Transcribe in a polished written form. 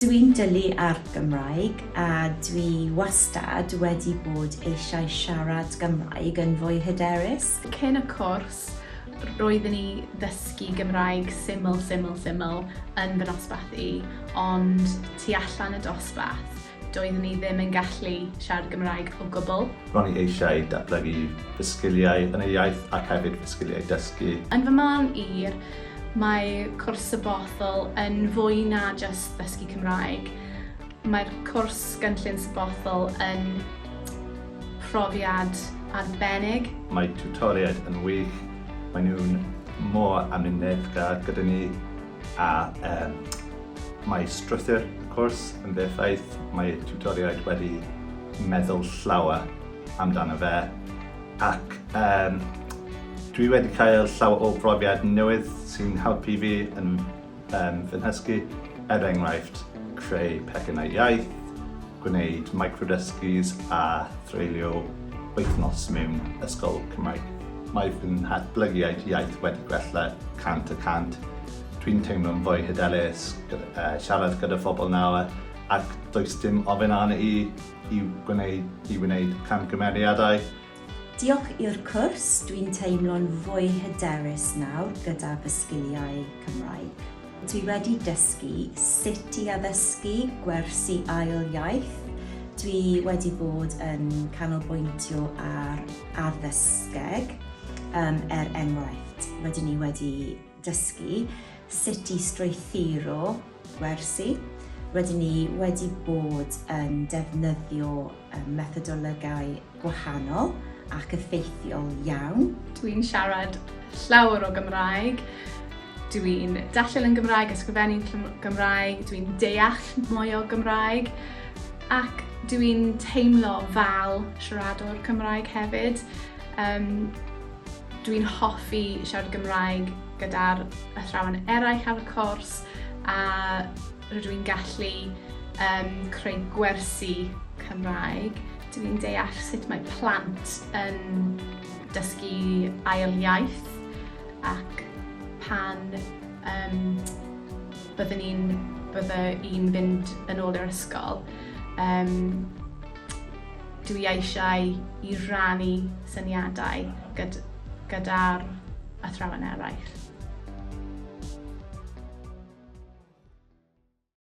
Dwi'n dwlu ar Gymraeg a dwi wastad wedi bod eisiau siarad Gymraeg yn fwy hyderus. Cyn y cwrs, roeddwn i ddysgu Gymraeg syml, syml, syml yn fy nosbarth i, ond tu allan y dosbarth, doeddwn i ddim yn gallu siarad Gymraeg o gwbl. Ro'n i eisiau datblygu fy sgiliau yn y iaith ac hefyd fy sgiliau dysgu. Yn fy marn i, mae cwrs y Bothell yn fwy na jyst ddysgu Cymraeg. Mae'r cwrs gynllun Sabothol yn profiad arbennig. Mae tiwtoriaid yn wych, maen nhw'n mor amyneddgar gyda ni a um, mae strwythur y cwrs yn berffaith, mae tiwtoriaid wedi meddwl llawer amdano fe ac um, dwi wedi cael llawer o brofiad newydd sy'n helpu fi yn um, fy nhysgu, er enghraifft creu pecynnau iaith, gwneud microdysgus a threulio wythnos mewn ysgol Cymraeg. Mae fy nhatblygiad iaith wedi gwella 100%. Dwi'n teimlo'n fwy hyderus siarad gyda phobl nawr ac does dim ofyn arna i i gwneud, i wneud camgymeriadau. Diolch i'r cwrs, dwi'n teimlo'n fwy hyderus nawr gyda fy sgiliau Cymraeg. Dwi wedi dysgu sut i addysgu gwersi ail iaith. Dwi wedi bod yn canolbwyntio ar addysgeg, um, er enghraifft, rydyn ni wedi dysgu sut i strwythuro gwersi. Rydyn ni wedi bod yn defnyddio methodolegau gwahanol ac effeithiol iawn. Dwi'n siarad llawer o Gymraeg. Dwi'n darllen yn Gymraeg, ysgrifennu'n Gymraeg, dwi'n deall mwy o Gymraeg ac dwi'n teimlo fel siaradwr Cymraeg hefyd. Um, dwi'n hoffi siarad Gymraeg gyda'r athrawon eraill ar y cwrs a rydw i'n gallu um, creu gwersi Cymraeg. Dw i'n deall sut mae plant yn dysgu ail iaith ac pan um, byddwn ni'n bydde i'n fynd yn ôl i'r ysgol, um, dwi eisiau i rannu syniadau gyd, gyda'r athrawon eraill.